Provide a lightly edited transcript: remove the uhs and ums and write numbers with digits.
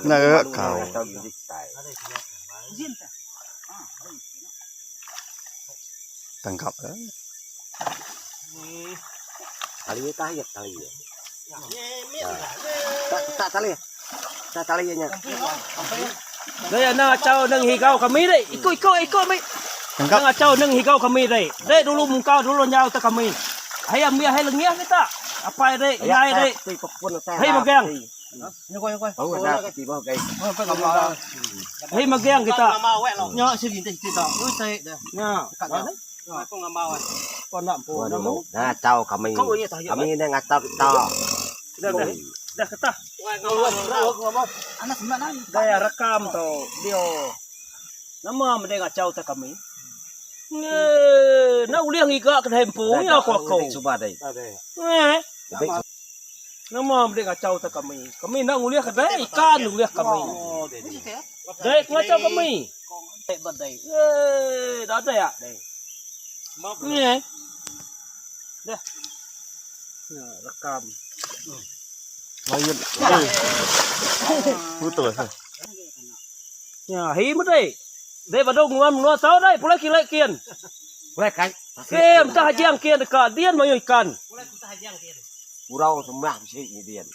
Enda ga kau. Tangkap eh. Dei anang achau neng higau kami dei. Iko iko iko mih. Tangkap. Anang achau neng higau kami dei. Dei dulu mungkau dulu nyau te kami. Hai ambi hai lengih kita. Apai dei indai dei. Hai megang. Hai megang kita. Nya. Ngacau kami. Kami ni ngacau kita. Dah dah. Dah ketah. Dah rekam tu dia. Nama meda ngacau te kami. Nge, enda ulih ngiga ke empu nya ku aku. Eh. Nama meda ngacau te kami. Kami enda ngulih ke dai ikan ulih kami. Dai ngacau kami. Dai ba dai. Eh, dah dai ah. Nge. Dah. Ya, rekam. Mayun. Betul lah. Ya, hi mudai. Dai badu nguan menua tau dai pulai kilai kian. Pulai kai. Kem tah hajiang kian deka dian mayuh ikan. Urau semah bisi ni dian.